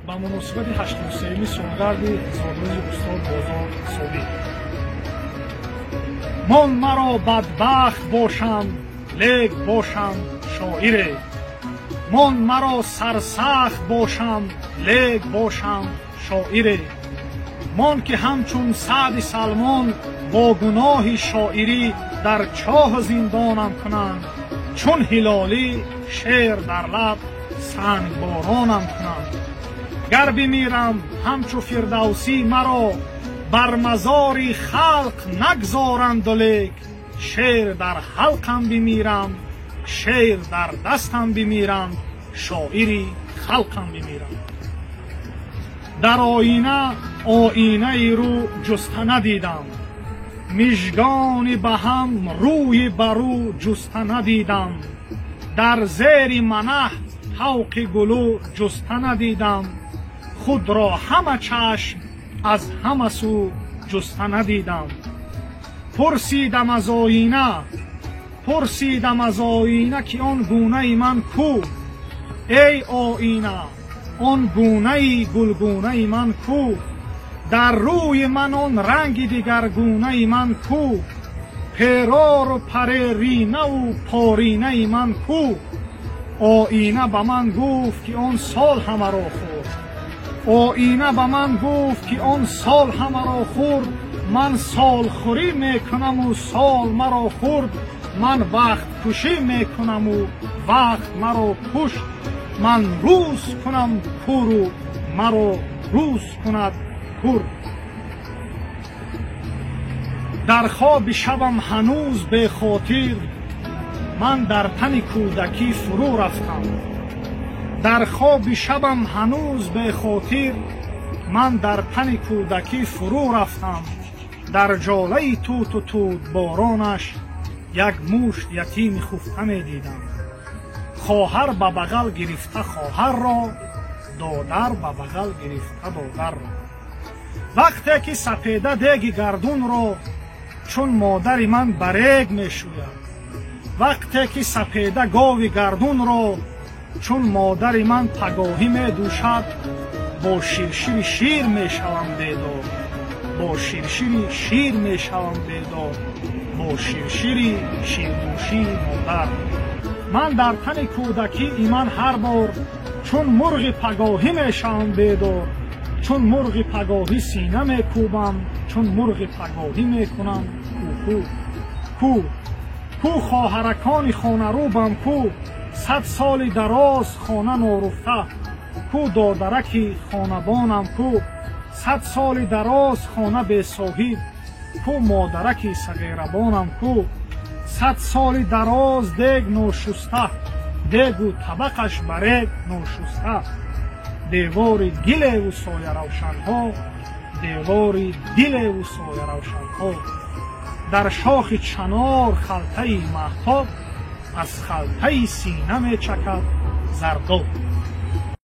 Ба муносибати 83-ми солгарди зодрӯзи устод Бозор Собир. Мон маро бадбахт бошам, лек бошам шоире. Мон маро сарсахт бошам, лек бошам шоире. Мон ки ҳамчун Саъди Салмон бо гуноҳи шоирӣ дар чоҳу зиндонам кунанд, чун Ҳилолӣ шеър дар лаб сангборонам кунанд. Гар бимирам ҳамчу Фирдавсӣ маро бар мазори халқ нагзоранду лек шеър дар ҳалқам бимирам, шеър дар дастам бимирам, шоири халқам бимирам. Дар оина оинаи рӯ ҷуста надидам, мижгони ба ҳам рӯи ба рӯ ҷуста надидам, дар зери манаҳ тавқи гулӯ ҷуста надидам, худро ҳама чашм аз ҳама сӯ ҷуста надидам. Пурсидам аз оина, пурсидам аз оина, ки он гунаи ман кӯ? Эй оина, он гунаи гулгунаи ман кӯ? Дар рӯи ман он ранги дигаргунаи ман кӯ? Перору пареринаву поринаи ман кӯ? Оина ба ман гуфт, ки он сол ҳамаро хӯрд. Оина ба ман гуфт, ки он сол ҳамаро хӯрд. Ман солхӯрӣ мекунаму сол маро хӯрд. Ман вақткушӣ мекунаму вақт маро кушт. Ман рӯз кунам куру маро рӯз кунад кур. Дар хоби шабам ҳанӯз бехотир ман дар тани кӯдакӣ фурӯ рафтам. Дар хоби шабам ҳанӯз бехотир ман дар тани кӯдакӣ фурӯ рафтам. Дар ҷолаи туту тутборонаш як мушт ятими хуфта медидам. Хоҳар ба бағал гирифта хоҳарро, додар ба бағал гирифта додарро. Вақте ки сапеда деги гардунро чун модари ман ба рег мешӯяд. Вақте ки сапеда гови гардунро чун модари ман пагоҳӣ медӯшад, бо ширшири шир мешавам бедор, бо ширшири шир мешавам бедор, бо ширшири ширдӯшии модар. Ман дар тани кӯдакӣ иман ҳар бор чун мурғи пагоҳӣ мешавам бедор, чун мурғи пагоҳӣ сина мекӯбам, чун мурғи пагоҳӣ мекунам кӯкӯ. Ку ку хоҳаракони хонарӯбам ку, 100 соли дароз хона норуфта, ку додараки хонабонам ку, 100 соли дароз хона бесоҳиб, ку модараки сағирабонам ку, 100 соли дароз дег ношуста, дегу табақаш ба рег ношуста, девори гилеву сояравшанҳо, девори дилеву сояравшанҳо, дар шохи чанор халтаи маҳтоб аз халтаи сина мечакад зардоб.